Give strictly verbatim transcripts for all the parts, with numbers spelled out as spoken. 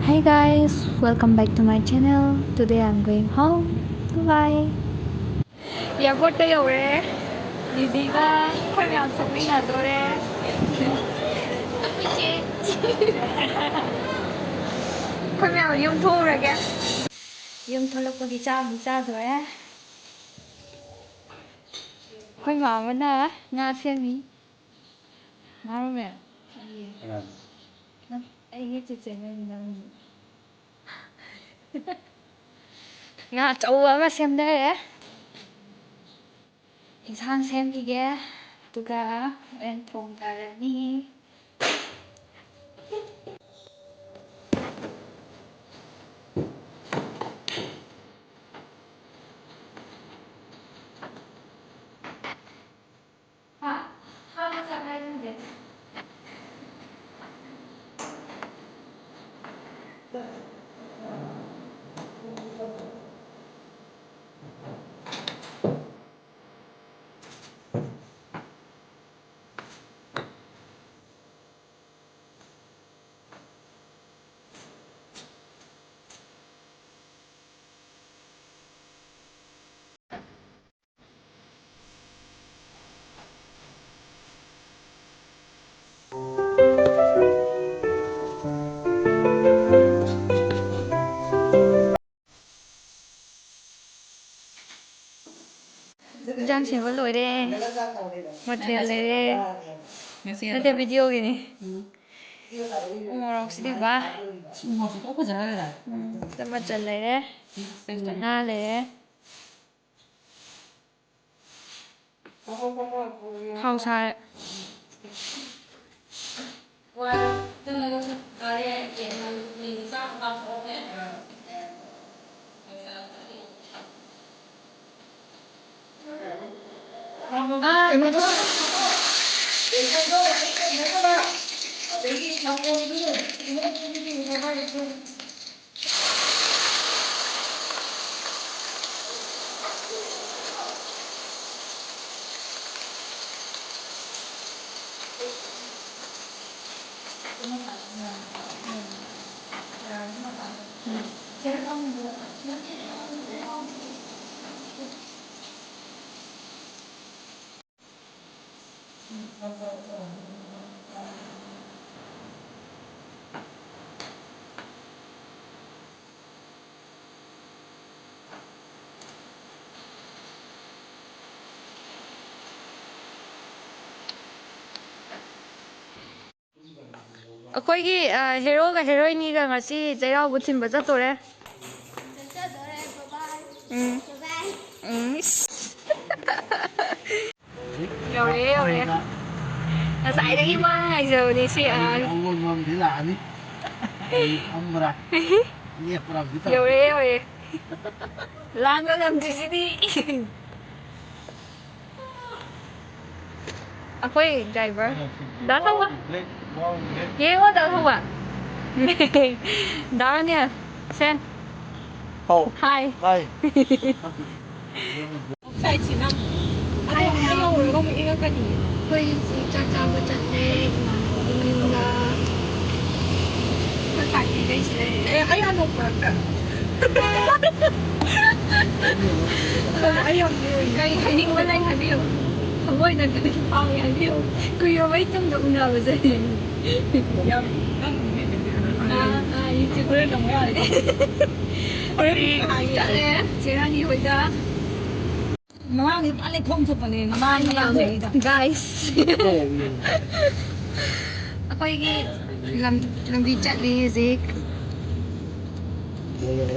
Hey guys, welcome back to my channel. Today I'm going home. Bye. ꯑꯦꯌꯥꯔꯄꯣꯔꯠꯇ ꯌꯧꯔꯦ꯫ ꯗꯤꯗꯤꯒ ꯑꯩꯈꯣꯏ ꯃꯌꯥꯝ ꯊꯣꯛꯃꯤꯟꯅꯗꯣꯔꯦ꯫ ꯑꯩꯈꯣꯏ ꯃꯌꯥꯝ ꯌꯨꯝ ꯊꯣꯛꯎꯔꯒꯦ꯫ ꯌꯨꯝ ꯊꯣꯛꯂꯛꯄꯒꯤ ꯆꯥꯛ ꯑꯃꯨꯛ ꯆꯥꯗꯣꯔꯦ꯫ ꯑꯩꯈꯣꯏ ꯃꯥ ꯑꯃꯅ ꯉꯥ ꯁꯦꯝꯃꯤ꯫ ꯉꯥꯔꯣꯃꯦ꯫ ꯀꯅꯥꯅꯣ? ꯅꯪ, ꯑꯩꯒꯤ ꯆꯤꯆꯦꯅꯦ ꯅꯪ꯫ ꯉꯥ ꯑꯆꯧꯕ ꯑꯃ ꯁꯦꯝꯗꯔꯦ꯫ ꯏꯟꯁꯥꯡ ꯁꯦꯝꯈꯤꯒꯦ, ꯑꯗꯨꯒ ꯍꯣꯔꯦꯟ ꯊꯣꯡꯊꯔꯅꯤ꯫ ꯍꯥ? ꯍꯥ, ꯃꯆꯥ ꯀꯥꯏ ꯊꯝꯒꯦ? ꯏꯟꯖꯥꯡ ꯁꯦꯝꯕ ꯂꯣꯏꯔꯦ꯫ ꯃꯊꯦꯜ ꯂꯩꯔꯦ꯫ ꯉꯁꯤ ꯅꯠꯇꯦ, ꯚꯤꯗꯤꯑꯣꯒꯤꯅꯤ꯫ ꯎ ꯃꯣꯔꯣꯛꯁꯤꯗꯤ ꯕꯥ꯫ ꯎ ꯃꯣꯔꯣꯛꯁꯤ ꯐꯖꯅ ꯂꯩꯔꯦ꯫ ꯎꯝ, ꯃꯆꯜ ꯂꯩꯔꯦ꯫ ꯉꯥ ꯂꯩꯔꯦ꯫ ꯊꯥꯎ ꯁꯥꯔꯦ꯫ ꯑꯩꯈꯣꯏꯒꯤ ꯍꯦꯔꯣꯒ ꯍꯦꯔꯣꯏꯅꯤꯒ ꯉꯁꯤ ꯆꯩꯔꯥꯎꯕ ꯊꯤꯟꯕ ꯆꯠꯇꯣꯔꯦ꯫ ꯎꯝ꯫ ꯎꯝ꯫ ꯌꯧꯔꯛꯑꯦ, ꯌꯧꯔꯛꯑꯦ꯫ ꯉꯁꯥꯏꯗꯒꯤ ꯃꯥ ꯉꯥꯏꯖꯕꯅꯤ ꯁꯤ ꯑꯉꯥꯡ꯫ ꯑꯑꯣꯟꯕ ꯑꯃꯗꯤ ꯂꯥꯛꯑꯅꯤ꯫ ꯑꯩ ꯐꯝꯕ꯭ꯔꯥ? ꯂꯦꯞꯄ꯭ꯔꯥ ꯑꯝꯗꯤ ꯇꯧꯔꯦ꯫ ꯌꯧꯔꯛꯑꯦ, ꯌꯧꯔꯛꯑꯦ꯫ ꯂꯥꯡꯕ ꯉꯝꯗ꯭ꯔꯤꯁꯤꯗꯤ꯫ ꯑꯩꯈꯣꯏ ꯗ꯭ꯔꯥꯏꯚꯔ꯫ ꯗꯥ ꯊꯧꯕ꯫ ꯌꯦꯡꯉꯣ, ꯗꯥ ꯊꯧꯕ꯫ ꯗꯥ ꯔꯥꯅꯤꯌꯥ꯫ ꯁꯦ꯫ ꯍꯥꯎ꯫ ꯍꯥꯏ꯫ ꯍꯥꯏ꯫ ꯁꯥꯏꯠꯁꯤꯅ ꯑꯩ ꯌꯧꯔꯒ ꯑꯃꯨꯛ ꯏꯪꯉꯛꯀꯅꯤ꯫ ꯑꯩꯈꯣꯏ ꯍꯧꯖꯤꯛ ꯆꯥꯛ ꯆꯥꯕ ꯆꯠꯂꯦ, ꯏꯃꯥꯟꯅꯕꯤ ꯌꯨꯝꯗ꯫ ꯑꯩꯈꯣꯏ ꯄꯥꯔꯇꯤꯈꯩꯁꯦ꯫ ꯑꯦ, ꯑꯩ ꯑꯅꯣꯛ ꯃꯔꯛꯇ꯫ ꯑꯩ ꯌꯥꯝ ꯀꯩ ꯍꯥꯏꯅꯤꯡꯕ ꯂꯩ ꯍꯥꯏꯕꯤꯌꯨ꯫ ꯊꯃꯣꯏꯅ ꯀꯔꯤ ꯐꯥꯎꯏ ꯍꯥꯏꯕꯤꯌꯨ꯫ ꯀꯨꯏꯔꯕꯩ ꯇꯨꯡꯗ ꯎꯅꯕꯁꯦ꯫ ꯌꯥꯝ ꯅꯪ ꯑꯥ, ꯑꯥ, ꯌꯨꯇ꯭ꯌꯨꯕꯔ ꯇꯧꯕ ꯌꯥꯔꯦ꯫ ꯍꯣꯔꯦꯟ ꯆꯠꯂꯦ, ꯆꯦ ꯔꯥꯅꯤ ꯍꯣꯏꯗ꯫ ꯃꯃꯥꯡꯒꯤ ꯄꯨꯔꯥ ꯂꯩꯈꯣꯝ ꯊꯣꯛꯄꯅꯦ, ꯃꯃꯥꯡꯒꯤ ꯂꯥꯛꯄꯒꯤꯗ꯫ ꯒꯥꯏꯁ꯫ ꯑꯩꯈꯣꯏꯒꯤ ꯂꯝ-, ꯂꯝꯕꯤ ꯆꯠꯂꯤ ꯍꯧꯖꯤꯛ꯫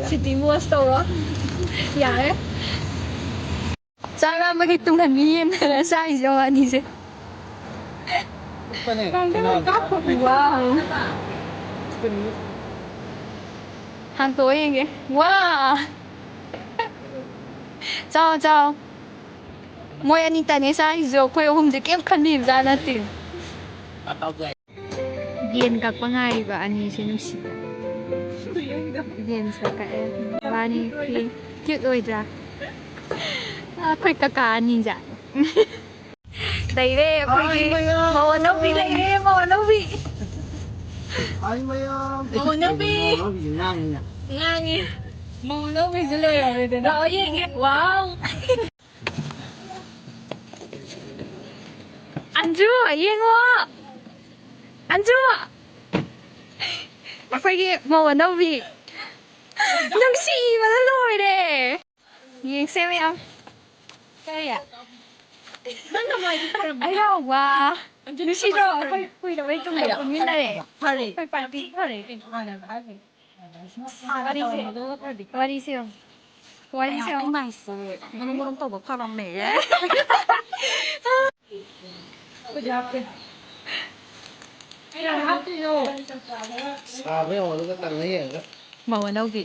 ꯁꯤꯇꯤ ꯃꯣꯁ ꯇꯧꯔꯣ꯫ ꯌꯥꯔꯦ꯫ ꯆꯥꯛ ꯂꯥꯝꯕꯒꯤ ꯇꯨꯡꯍꯟꯕꯤ ꯌꯦꯡꯗꯅ ꯆꯥꯔꯤꯁꯦ ꯋꯥꯅꯤꯁꯦ꯫ ꯋꯥꯎ꯫ ꯍꯥꯡꯇꯣꯛꯑ ꯌꯦꯡꯒꯦ꯫ ꯋꯥ! ꯆꯥꯎ, ꯆꯥꯎ꯫ ꯃꯣꯏ ꯑꯅꯤꯇꯅꯦ ꯆꯥꯔꯤꯁꯦ, ꯑꯩꯈꯣꯏ ꯑꯍꯨꯝꯁꯦ ꯀꯩꯝ ꯈꯟꯕꯤꯕꯖꯥꯠ ꯅꯠꯇꯦ꯫ ꯌꯦꯟ ꯀꯛꯄ ꯉꯥꯏꯔꯤꯕ ꯑꯅꯤꯁꯦ ꯅꯨꯡꯁꯤꯕ꯫ ꯌꯦꯟꯁꯦ ꯀꯛꯑꯦ꯫ ꯃꯕꯥꯅꯤ ꯐ꯭ꯔꯤ꯫ ꯀ꯭ꯌꯨꯠ ꯑꯣꯏꯗ꯭ꯔꯥ? ꯑꯩꯈꯣꯏ ꯀꯀꯥ ꯑꯅꯤꯁꯦ꯫ ꯂꯩꯔꯦ ꯑꯩꯈꯣꯏꯒꯤ ꯃꯧ ꯑꯅꯧꯕꯤ ꯂꯩꯔꯦ, ꯃꯧ ꯑꯅꯧꯕꯤ꯫ ꯃꯧ ꯑꯅꯧꯕꯤ꯫ ꯉꯥꯡꯉꯤ꯫ ꯃꯧ ꯑꯅꯧꯕꯤꯁꯨ ꯂꯩꯔꯝꯃꯦꯗꯅ꯫ ꯂꯥꯛꯑꯣ ꯌꯦꯡꯒꯦ꯫ ꯋꯥꯎ꯫ ꯑꯟꯖꯨ, ꯌꯦꯡꯉꯣ꯫ ꯑꯟꯖꯨ! ꯑꯩꯈꯣꯏꯒꯤ ꯃꯧ ꯑꯅꯧꯕꯤ꯫ ꯅꯨꯡꯁꯤꯕꯅ ꯂꯣꯏꯔꯦ꯫ ꯌꯦꯡꯁꯦ ꯃꯌꯥꯝ꯫ ꯀꯔꯤ? ꯅꯪ ꯅꯃꯥꯏꯗꯤ ꯐꯔꯝꯃꯦ꯫ ꯑꯌꯥ, ꯋꯥ꯫ ꯅꯨꯡꯁꯤꯗ꯭ꯔꯣ? ꯑꯩꯈꯣꯏ ꯀꯨꯏꯔꯕꯩ ꯇꯨꯡꯗ ꯄꯨꯟꯃꯤꯟꯅꯔꯦ꯫ ꯐꯔꯦ꯫ ꯑꯩꯈꯣꯏ ꯄꯥꯔꯇꯤ ꯐꯔꯦ ꯀꯩꯅꯣ ꯍꯥꯟꯅ ꯍꯥꯏꯔꯒꯦ꯫ ꯋꯥꯔꯤꯁꯦ ꯌꯦꯡꯉꯣ꯫ ꯋꯥꯔꯤꯁꯦ ꯌꯦꯡꯉꯣ꯫ ꯃꯔꯨꯝ ꯃꯔꯨꯝ ꯇꯧꯕ ꯐꯔꯝꯃꯦ꯫ ꯁꯥꯕ ꯌꯦꯡꯉꯣ ꯑꯗꯨꯒ ꯇꯪꯉ ꯌꯦꯡꯉꯒ꯫ ꯃꯧ ꯑꯅꯧꯕꯤ꯫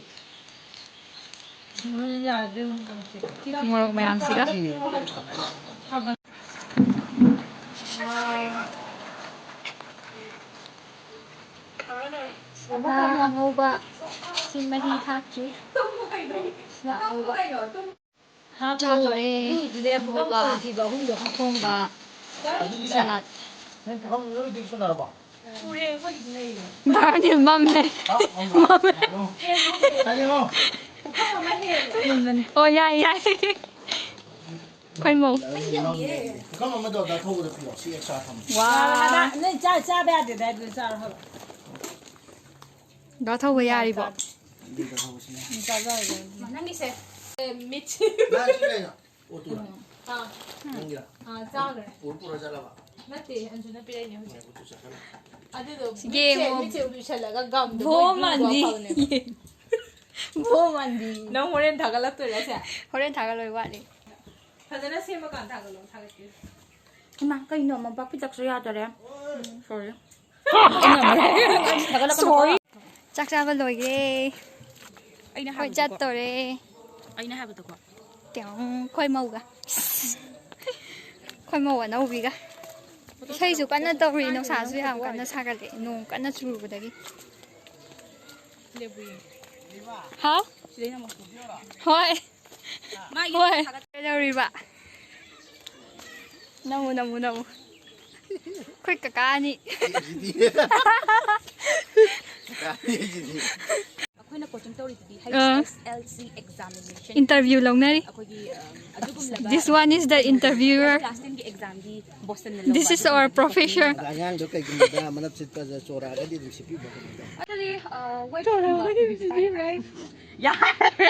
ꯃꯣꯔꯣꯛ ꯃꯌꯥꯝꯁꯤꯒ꯫ ꯉꯥ ꯑꯉꯧꯕ꯫ ꯁꯤ ꯃꯍꯤ ꯊꯥꯛꯇ꯭ꯔꯤ꯫ ꯉꯥ ꯑꯉꯧꯕ꯫ ꯆꯥꯛ ꯂꯣꯏꯔꯦ꯫ ꯂꯦꯝꯍꯧꯕ꯫ ꯊꯣꯡꯕ꯫ ꯁꯂꯥꯗ꯫ ꯅꯪ ꯊꯕꯛ ꯂꯣꯏ ꯂꯣꯏꯁꯤꯟꯅꯔꯕꯣ? ꯚꯥꯔꯅꯤꯜ ꯃꯝꯃꯦ꯫ ꯍꯥ? ꯃꯝꯃꯦ꯫ ꯀꯔꯤꯅꯣ? ꯃꯝꯕꯅꯦ꯫ ꯑꯣ, ꯌꯥꯏ, ꯌꯥꯏ꯫ ꯑꯩꯈꯣꯏ ꯃꯧ꯫ ꯄꯨꯈꯝ ꯑꯃꯗꯣ ꯗꯥ ꯊꯧꯕꯗ ꯄꯤꯔꯣ꯫ ꯁꯤ ꯑꯦꯛꯁꯇ꯭ꯔꯥ ꯊꯝꯃꯣ꯫ ꯋꯥ꯫ ꯅꯣꯏ ꯆꯥ-, ꯆꯥꯕ ꯌꯥꯗꯦꯗꯥꯏ? ꯑꯗꯨ ꯆꯥꯔꯣ ꯍꯥꯏꯕ꯫ ꯗꯥ ꯊꯧꯕ ꯌꯥꯔꯤꯕꯣ? ꯎꯝ, ꯆꯥꯖꯔꯒꯦ꯫ ꯅꯪꯒꯤꯁꯦ, ꯑꯦ, ꯃꯤꯠ꯫ ꯅꯪ ꯁꯤ ꯀꯩꯅꯣ? ꯑꯣꯇꯣꯔꯥ? ꯑꯥ꯫ ꯅꯪꯒꯤꯔꯥ? ꯑꯥ, ꯆꯥꯈ꯭ꯔꯦ꯫ ꯄꯨꯔ ꯄꯨꯔ ꯆꯠꯂꯕ? ꯅꯠꯇꯦ, ꯑꯟꯖꯨꯅ ꯄꯤꯔꯛꯏꯅꯦ ꯍꯧꯖꯤꯛ꯫ ꯉꯥꯏꯈꯣ, ꯆꯠꯈ꯭ꯔꯦ꯫ ꯑꯗꯨꯗꯣ ꯌꯦꯡꯉꯣ꯫ ꯃꯤꯠꯁꯦ, ꯃꯤꯠꯁꯦ ꯎꯏꯁꯜꯂꯒ ꯒꯝꯗꯣ ꯚꯣ ꯃꯣꯏ ꯃꯥꯟꯕꯤ꯫ ꯐꯕꯅꯦꯕ꯫ ꯚꯣ ꯃꯥꯟꯕꯤ꯫ ꯅꯪ ꯍꯣꯔꯦꯟ ꯊꯥꯒꯠꯂꯛꯇꯣꯏꯔꯥ ꯁꯦ? ꯍꯣꯔꯦꯟ ꯊꯥꯒꯠꯂꯣꯏ, ꯋꯥꯠꯂꯤ꯫ ꯐꯖꯅ ꯁꯦꯝꯃꯀꯥꯟꯗ ꯊꯥꯒꯠꯂꯣ, ꯊꯥꯒꯠꯀꯦ꯫ ꯏꯃꯥ, ꯀꯩꯅꯣ, ꯃꯣꯝꯄꯥꯛ ꯄꯤꯗꯛꯁꯨ ꯌꯥꯗꯔꯦ꯫ ꯁꯣꯔꯤ꯫ ꯁꯣꯔꯤ꯫ ꯆꯥꯛ ꯆꯥꯕ ꯂꯣꯏꯔꯦ꯫ ꯑꯩꯅ ꯑꯩꯈꯣꯏ ꯍꯥꯏꯕꯗꯀꯣ꯫ ꯆꯠꯇꯣꯔꯦ꯫ ꯑꯩꯅ ꯍꯥꯏꯕꯗꯀꯣ꯫ ꯇꯦꯡ, ꯑꯩꯈꯣꯏ ꯃꯧꯒ꯫ ꯑꯩꯈꯣꯏ ꯃꯧ ꯑꯅꯧꯕꯤꯒ꯫ ꯏꯁꯩꯁꯨ ꯀꯟꯅ ꯇꯧꯔꯤ, ꯅꯨꯡꯁꯥꯁꯨ ꯌꯥꯝ ꯀꯟꯅ ꯁꯥꯒꯠꯂꯦ, ꯅꯣꯡ ꯀꯟꯅ ꯆꯨꯔꯨꯕꯗꯒꯤ꯫ ꯍꯥꯎ? ꯍꯣꯏ꯫ ꯍꯣꯏ꯫ ꯀꯩꯗꯧꯔꯤꯕ? ꯅꯃꯨ, ꯅꯃꯨ, ꯅꯃꯨ꯫ ꯑꯩꯈꯣꯏ ꯀꯀꯥ ꯑꯅꯤ꯫ ꯑꯩꯈꯣꯏꯅ ꯀꯣꯆꯤꯡ ꯇꯧꯔꯤꯗꯨꯗꯤ ꯑꯥ꯫ ꯍꯩꯆ ꯑꯦꯁ ꯑꯦꯜ ꯁꯤ ꯑꯦꯛꯖꯥꯃꯤꯅꯦꯁꯟ꯫ ꯏꯟꯇꯔꯚ꯭ꯌꯨ ꯂꯧꯅꯔꯤ꯫ ꯑꯩꯈꯣꯏꯒꯤ, ꯑ, ꯑꯗꯨꯒꯨꯝꯂꯕ This one is the interviewer. Class ꯇꯦꯟꯒꯤ ꯑꯦꯛꯖꯥꯝꯒꯤ ꯕꯣꯁꯇꯟꯗ ꯂꯧꯕ This is our professor. ꯑꯗ ꯑꯉꯥꯡꯗꯣ ꯀꯩꯒꯨꯝꯕꯗ ꯃꯅꯞ ꯁꯤꯠꯄꯗ ꯆꯣꯔꯛꯑꯒꯗꯤ ꯑꯗꯨꯝ ꯁꯤꯠꯄꯤꯕ ꯀꯩꯅꯣ ꯇꯧ꯫ Actually, uh, wait. ꯆꯣꯔꯛꯑꯒꯗꯤ ꯑꯗꯨꯝ ꯁꯤꯠꯄꯤꯕ꯫ ꯌꯥꯔꯦ꯫